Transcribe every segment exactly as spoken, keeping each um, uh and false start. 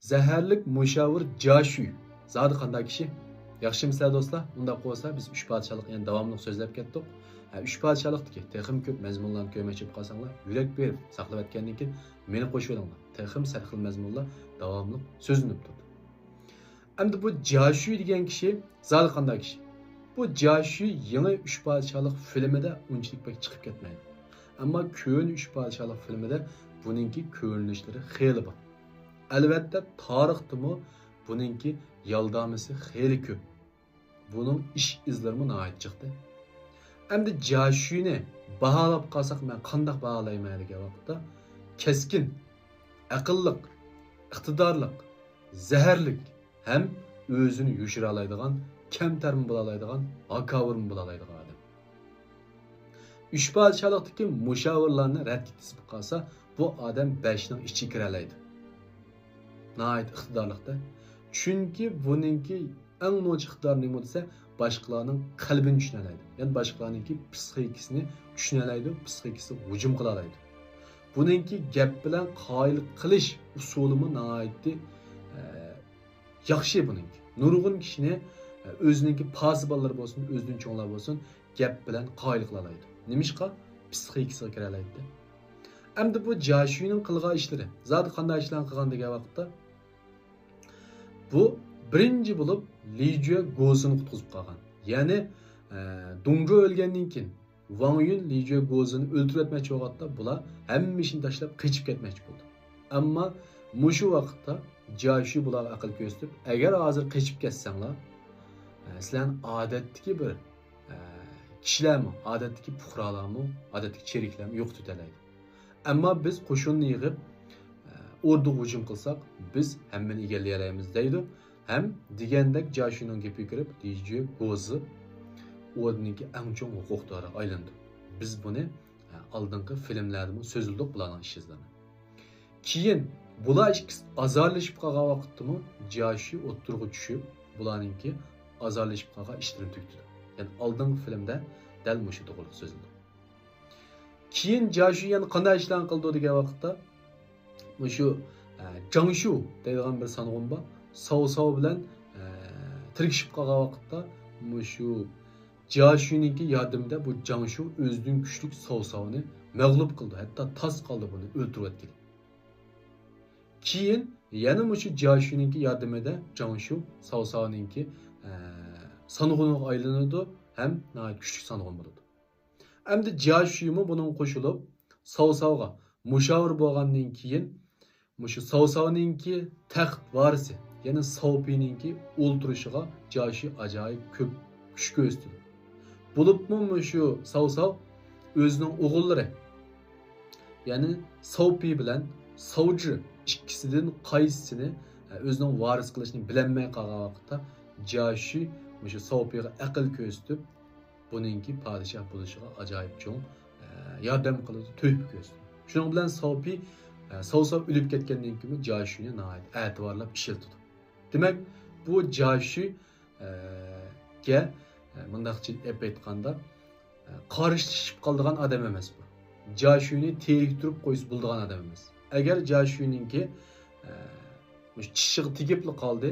زەھەرلىك مۇشاۋىر جاشۈي زادى قانداق كىشى؟ ياخشىمۇسىلەر دوستلار؟ ئۇنداق بولسا بىز ئۈچ پادىشاھلىق يەنە داۋاملىق سۆزلەپ كەتتۇق. ھە، ئۈچ پادىشاھلىقتىكى تېخىمۇ كۆپ مەزمۇنلارنى كۆرمەكچى بولۇپ قالساڭلار، يۈرەك بېرىپ ساقلىۋەتكەندىن كېيىن مېنى قوشۇۋېلىڭلار. تېخىمۇ سەرخىل مەزمۇنلار داۋاملىق سۆزلىنىپ تۇرىدۇ. ئەمدى بۇ جاشۈي دېگەن كىشى زادى قانداق كىشى؟ بۇ جاشۈي يېڭى ئۈچ پادىشاھلىق فىلىمىدە ئۇنچىلىك بەك چىقىپ كەتمەيدۇ. ئەمما كۆنە ئۈچ پادىشاھلىق فىلىمىدە بۇنىڭكى كۆرۈنۈشلىرى خېلى بار. ئەلۋەتتە، تارىختىمۇ بۇنىڭكى يالدامىسى خېلى كۆپ. بۇنىڭ ئىش ئىزلىرىمۇ ناھايىتى جىقتى. ئەمدى جاشۈينى باھالاپ قالساق، مەن قانداق باھالايمەن دېگەن ۋاقىتتا، كەسكىن، ئەقىللىق، ئىقتىدارلىق، زەھەرلىك ھەم ئۆزىنى يوشۇرالايدىغان، كەمتەرمە بولالايدىغان، ھاكاۋۇرمۇ بولالايدىغان ئادەم. ئۈچ پادىشاھلىقتىكى مۇشاۋىرلارنى رەتكە تىزىپ قالسا، بۇ ئادەم بەشنىڭ ئىچىگە كىرەلەيدۇ. ناھايىتى ئىقتىدارلىقتا. چۈنكى بۇنىڭكى ئەڭ نوچى ئىقتىدارى نېمە دېسە، باشقىلارنىڭ قەلبىنى چۈشىنەلەيدۇ. يەنى باشقىلارنىڭكى پسىخىكىسىنى چۈشىنەلەيدۇ، پسىخىكىسىغا ھۇجۇم قىلالايدۇ. بۇنىڭكى گەپ بىلەن قايىل قىلىش ئۇسۇلىمۇ ناھايىتى، ئە، ياخشى بۇنىڭكى. نۇرغۇن كىشىنى، ئە، ئۆزىنىڭكى پاسىبانلىرى بولسۇن، ئۆزىدىن چوڭلار بولسۇن، گەپ بىلەن قايىل قىلالايدۇ. نېمىشقا؟ پسىخىكىسىغا كىرەلەيدۇ. ئەمدى بۇ جاشۈينىڭ قىلغان ئىشلىرى، زادى قانداق ئىشلارنى قىلغان دېگەن ۋاقىتتا، بۇ بىرىنچى بولۇپ لى جۈە گوزىنى قۇتقۇزۇپ قالغان. يەنى، ئە، دۇڭجۇ ئۆلگەندىن كېيىن، ۋاڭ يۈن لى جۈە گوزىنى ئۆلتۈرۈۋەتمەكچى بولغاندا، بۇلار ھەممە ئىشنى تاشلاپ قېچىپ كەتمەكچى بولدى. ئەمما مۇشۇ ۋاقىتتا جاشۈي بۇلارغا ئەقىل كۆرسىتىپ، ئەگەر ھازىر قېچىپ كەتسەڭلار، ئە، سىلەرنى ئادەتتىكى بىر، ئە، كىشىلەرمۇ، ئادەتتىكى پۇقرالارمۇ، ئادەتتىكى چېرىكلەرمۇ يوقىتىۋېتەلەيدۇ. ئەمما بىز قوشۇننى يىغىپ، ئە، ئوردىغا ھۇجۇم قىلساق، بىز ھەممىنى ئىگىلىيەلەيمىز، دەيدۇ. ھەم دېگەندەك جاشۈينىڭ گېپىگە كىرىپ، لى جۈە گوزى ئوردىنىڭكى ئەڭ چوڭ ھوقۇقدارىغا ئايلىنىدۇ. بىز بۇنى، ئە، ئالدىنقى فىلىملەردىمۇ سۆزلىدۇق بۇلارنىڭ ئىش ئىزلىرىنى. كېيىن بۇلار ئىككىسى ئازارلىشىپ قالغان ۋاقىتتىمۇ جاشۈي ئوتتۇرىغا چۈشۈپ، بۇلارنىڭكى ئازارلىشىپ قالغان ئىشلىرىنى تۈگىتىدۇ. يەنى ئالدىنقى فىلىمدە دەل مۇشۇ توغرىلىق سۆزلىدۇق. كېيىن جاشۈي يەنە قانداق ئىشلارنى قىلىدۇ دېگەن ۋاقىتتا، مۇشۇ، ئە، جاڭشۇ دەيدىغان بىر سانغۇن بار. ساۋساۋ بىلەن، ئە، تىركىشىپ قالغان ۋاقىتتا مۇشۇ جاشۈينىڭكى ياردىمىدە بۇ جاڭشۇ ئۆزىدىن كۈچلۈك ساۋساۋنى مەغلۇپ قىلىدۇ، ھەتتا تاس قالدى بۇنى ئۆلتۈرۈۋەتكىلى. كېيىن يەنە مۇشۇ جاشۈينىڭكى ياردىمىدە جاڭشۇ ساۋساۋنىڭكى، ئە، سانغۇنىغا ئايلىنىدۇ ھەم ناھايىتى كۈچلۈك سانغۇن بولىدۇ. ئەمدى جاشۈيمۇ بۇنىڭغا قوشۇلۇپ، ساۋساۋغا مۇشاۋىر بولغاندىن كېيىن، مۇشۇ ساۋساۋنىڭكى تەخت ۋارىسى، يەنى ساۋپىنىڭكى ئولتۇرۇشىغا جاشۈي ئاجايىپ كۆپ كۈچ كۆرسىتىدۇ. بولۇپمۇ مۇشۇ ساۋساۋ ئۆزىنىڭ ئوغۇللىرى، يەنى ساۋپى بىلەن ساۋجى ئىككىسىدىن قايسىسىنى ئۆزىنىڭ ۋارىس قىلىشنى بىلەلمەي قالغان ۋاقىتتا، جاشۈي مۇشۇ ساۋپىغا ئەقىل كۆرسىتىپ، بۇنىڭكى پادىشاھ بولۇشىغا ئاجايىپ چوڭ، ئە، ياردەم قىلىدۇ، تۆھپە كۆرسىتىدۇ. شۇنىڭ بىلەن ساۋپى، ئە، ساۋساۋ ئۆلۈپ كەتكەندىن كېيىنمۇ جاشۈينى ناھايىتى ئەتىۋارلاپ ئىشلىتىدۇ. دېمەك، بۇ جاشۈي، ئە، گە، ئە، مۇنداقچە ئېلىپ ئېيتقاندا، ئە، قارشىلىشىپ قالىدىغان ئادەم ئەمەس بۇ. جاشۈينى تېرىكتۈرۈپ قويسا بولىدىغان ئادەم ئەمەس. ئەگەر جاشۈينىڭكى، ئە، مۇشۇ چىشىغا تېگىپلا قالدى،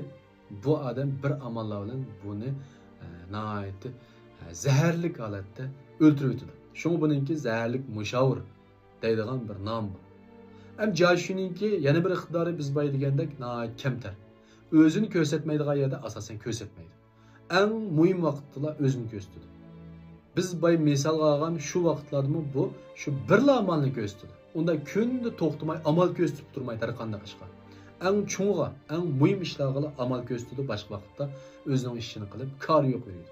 بۇ ئادەم بىر ئاماللار بىلەن بۇنى، ئە، ناھايىتى، ئە، زەھەرلىك ھالەتتە ئۆلتۈرۈۋېتىدۇ. شۇڭا بۇنىڭكى زەھەرلىك مۇشاۋىر دەيدىغان بىر نام بار. ئەم جاشۈينىڭكى يەنە بىر ئىقتىدارى بىز بايا دېگەندەك ناھايىتى كەمتەر. ئۆزىنى كۆرسەتمەيدىغان يەردە ئاساسەن كۆرسەتمەيدۇ. ئەڭ مۇھىم ۋاقىتتىلا ئۆزىنى كۆرسىتىدۇ. بىز باي مىسالغا ئالغان شۇ ۋاقىتلاردىمۇ بۇ شۇ بىرلا ئامالنى كۆرسىتىدۇ. ئۇندا كۈندە توختىماي ئامال كۆرسىتىپ تۇرمايدۇ ھەر قانداق ئىشقا. ئەڭ چوڭىغا، ئەڭ مۇھىم ئىشلارغىلا ئامال كۆرسىتىدۇ، باشقا ۋاقىتتا ئۆزىنىڭ ئىشىنى قىلىپ كارى يوق يۈرىدۇ.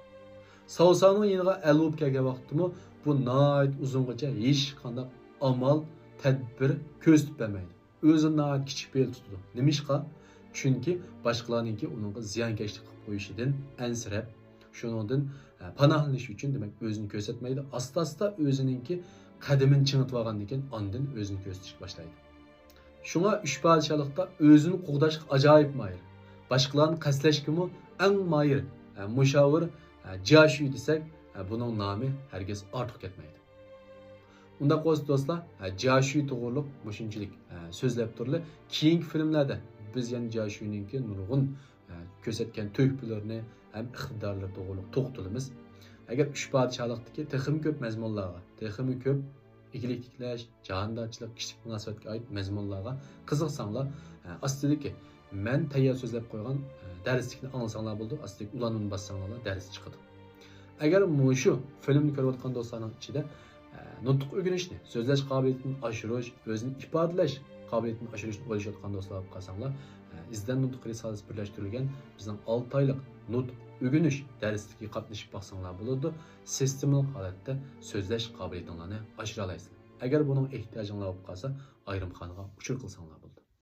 ساۋساۋنىڭ يېنىغا ئەل بولۇپ كەلگەن ۋاقىتتىمۇ بۇ ناھايىتى ئۇزۇنغىچە ھېچقانداق ئامال، تەدبىر كۆرسىتىپ بەرمەيدۇ. ئۆزىنى ناھايىتى كىچىك پېئىل تۇتىدۇ. نېمىشقا؟ چۈنكى باشقىلارنىڭكى ئۇنىڭغا زىيانكەشلىك قىلىپ قويۇشىدىن ئەنسىرەپ، شۇنىڭدىن، ئە، پاناھلىنىش ئۈچۈن، دېمەك، ئۆزىنى كۆرسەتمەيدۇ. ئاستا-ئاستا ئۆزىنىڭكى قەدىمىنى چىڭىتىۋالغاندىن كېيىن، ئاندىن ئۆزىنى كۆرسىتىشكە باشلايدۇ. شۇڭا ئۈچ پادىشاھلىقتا ئۆزىنى قوغداشقا ئاجايىپ ماھىر، باشقىلارنى قەستلەشكىمۇ ئەڭ ماھىر، ئە، مۇشاۋىر، ئە، جياشۈي دېسەك، ئە، بۇنىڭ نامى ھەرگىز ئارتۇق كەتمەيدۇ. ئۇنداق بولسا دوستلار، ھە، جياشۈي توغرۇلۇق مۇشۇنچىلىك، ھە، سۆزلەپ تۇرلى. كېيىنكى فىلىملەردە بىز يەنە جيا شۈينىڭكى نۇرغۇن، ئە، كۆرسەتكەن تۆھپىلىرىنى ھەم ئىقتىدارلىرى توغرۇلۇق توختىلىمىز. ئەگەر ئۈچ پادىشاھلىقتىكى تېخىمۇ كۆپ مەزمۇنلارغا، تېخىمۇ كۆپ ئىگىلىك تىكلەش، جاھاندارچىلىق، كىشىلىك مۇناسىۋەتكە ئائىت مەزمۇنلارغا قىزىقساڭلار، ئە، ئاستىدىكى مەن تەييار سۆزلەپ قويغان، ئە، دەرسلىكنى ئاڭلىساڭلار بولىدۇ. ئاستىدىكى ئۇلانمىنى باسساڭلارلا دەرس چىقىدۇ. ئەگەر مۇشۇ فىلىمنى كۆرۈۋاتقان دوستلارنىڭ ئىچىدە، ئە، نۇتۇق ئۆگىنىشنى، سۆزلەش قابىلىيىتىنى ئاشۇرۇش، ئۆزىنى ئىپادىلەش قابىلىيىتىنى ئاشۇرۇشنى ئويلىشىۋاتقان دوستلار بولۇپ قالساڭلار، ئە، ئىزدەن نۇتۇق رىسالىسى بىرلەشتۈرۈلگەن بىزنىڭ ئالتە ئايلىق نۇتۇق ئۆگىنىش دەرسلىكىگە قاتنىشىپ باقساڭلار بولىدۇ. سىستېمىلىق ھالەتتە سۆزلەش قابىلىيىتىڭلارنى ئاشۇرالايسىلەر. ئەگەر بۇنىڭ ئېھتىياجىڭلار بولۇپ قالسا، ئايرىم خانىغا ئۇچۇر قىلساڭلار بولىدۇ.